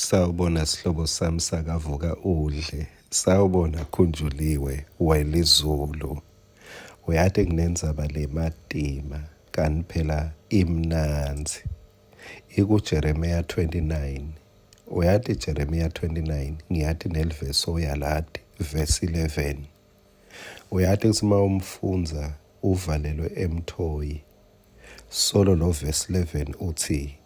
Sawubona sihlobo sami sakavuka udle. Sawubona Khunjuliwe welizulu. Uyati nginendzaba lematima kanti phela imnandzi. IkuJeremiya 29. Uyati Jeremiya 29 ngiyati nelivesi uyalati vesi 11. Uyati kutsi uma umfundza uvalelwe emthoyi. Solo lo vesi 11 utsi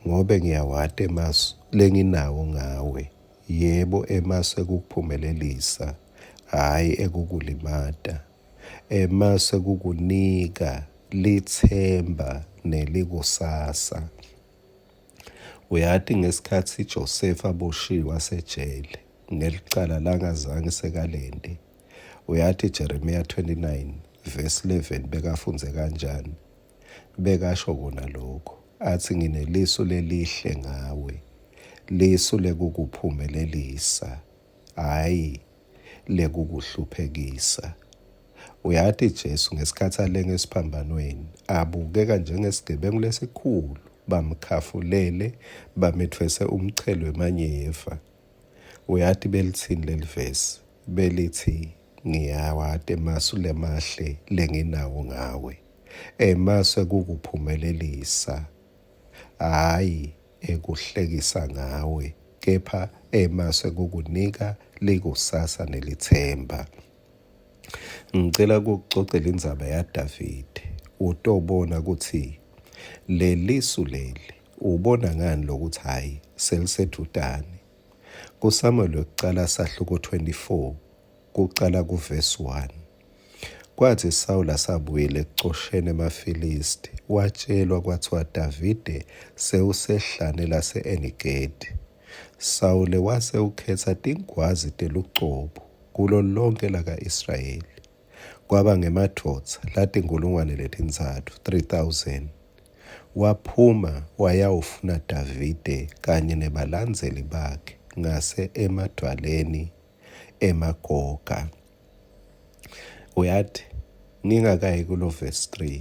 Ngobe ngiyawati emasu lenginawo ngawe, yebo, emasu ekukuphumelelisa, hhayi ekukulimata, emasu ekukunika litsemba nelikusasa. Uyati ngesikhatsi Josefa aboshiwe asejele ngelicala langazange sekalente, uyati Jeremiya 29 verse 11 bekafundze kanjani? Bekasho kona lokho, atsi, Nginelisu lelihle ngawe, lisu lekukuphumelelisa, hhayi lekukuhluphekisa. Uyati Jesu ngesikhatsi alenga esiphambanweni, abukeka njengesigebengu lesikhulu, bamkhafulele, bametfwese umchelo wemanyeva. Uyati belitsini lelivesi? Belitsi, Ngiyawati emasu lemahle lenginawo ngawe, emasu ekukuphumelelisa, hhayi ekuhlekisa ngawe, kepha emasu ekukunika likusasa nelitsemba. Ngicela kukucocela indzaba yaDavide utobona kutsi lelisu leli ubona ngani lokuthi hhayi selisedvutane. KuSamuel wekucala sahluko 24 kucala kuvesi 1. Kwatsi Sawula asabuyile ekucosheni emaFilisti, watjelwa kwatsiwa Davide sewusehlane lase-Eni-Gedi. Sawule wase ukhetsa tingwazi telucobo kulo lonkhe laka-Israyeli, kwaba ngemadvodza latinkhulungwane letintsatfu, 3000. Waphuma wayawufuna Davide kanye nebalandzeli bakhe ngase emadvwaleni emagoga. Uyati, ngingakayi kulo verse 3,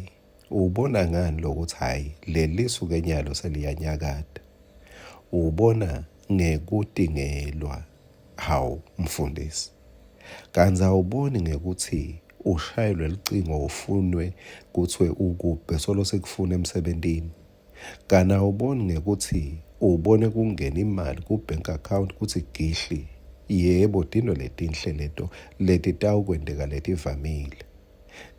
ubona ngani lokuthi hhayi lelisu ke nyalo seliyanyakata? Ubona ngekutingelwa. Hawu mfundisi, kantsi awuboni ngekutsi ushayelwe lucingo ufunwe kuthiwe ukuphi solo sikufuna emsebentini? Kani awuboni ngekutsi ubone kungena imali ku-bank account kutsi gihli? Yebo, tintfo letinhle leto letitawukwenteka letivamile.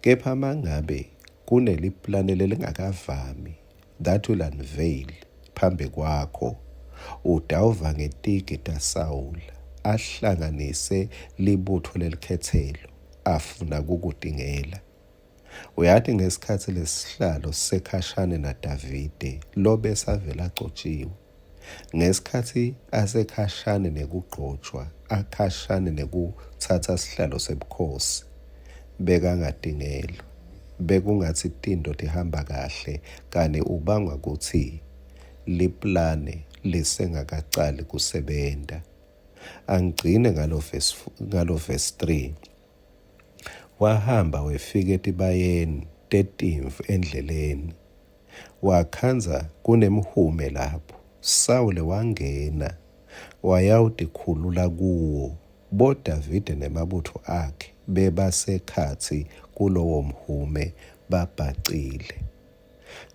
Kepha mangabe kuneliplane lelingakavami that will unveil phambi kwakho, utawuva ngetigi taSawula ahlanganise libutfo lelikhetselo afuna kukutingela. Uyati ngesikhatsi lesihlalo sisekhashane naDavide lobesavele agcotjiwe, ngesikhatsi asekhashane nekugcotjwa, akhashane nekutsatsa sihlalo sebukhosi, bekangatingelwa. Bekungatsi tintfo tihamba kahle kani ubangwa kutsi liplane lisengakacali kusebenta. Angigcine ngalo verse, ngalo verse 3. Wahamba wefika etibayeni tetimvu endleleni, wakhandza kunemhume lapho. Sawule wangena wayawutikhulula kuwo. BoDavide nemabutfo akhe bebasekhatsi kulowo mhume babhacile.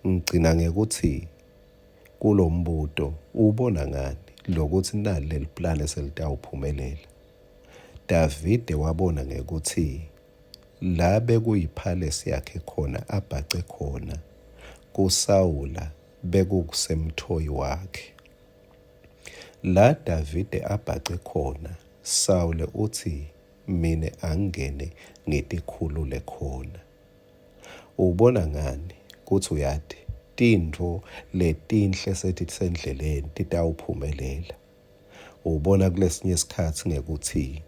Ngigcina ngekutsi kulombuto ubona ngani lokutsi nali leliplane selitawuphumelela? Davide wabona ngekutsi la bekuyiphalesi yakhe khona abhace khona kuSawula bekukusemthoyi wakhe. La Davide abhace khona, Sawule utsi mine angingene ngitikhulule khona. Ubona ngani kutsi uyati tintfo letinhle setisendleleni titawuphumelela? Ubona kulesinye sikhatsi ngekutsi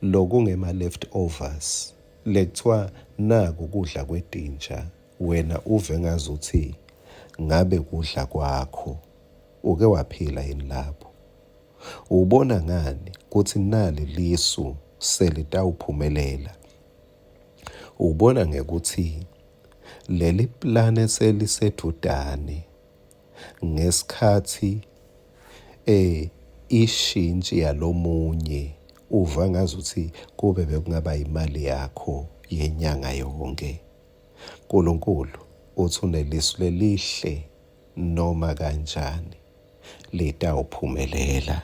lokungema left overs lekuthiwa naku kudla kwetinja wena uve ngazuthi ngabe kudla kwakho. Uke waphila yini lapho? Ubona ngani kutsi nali lisu selitawuphumelela? Ubona ngekutsi leli plane selisedvutane ngesikhatsi Eh ishintshi yalomunye uva ngazuthi kube bekungaba imali yakho yenyanga yonke. Nkulunkulu uthi unelisu lelihle noma kanjani litawuphumelela.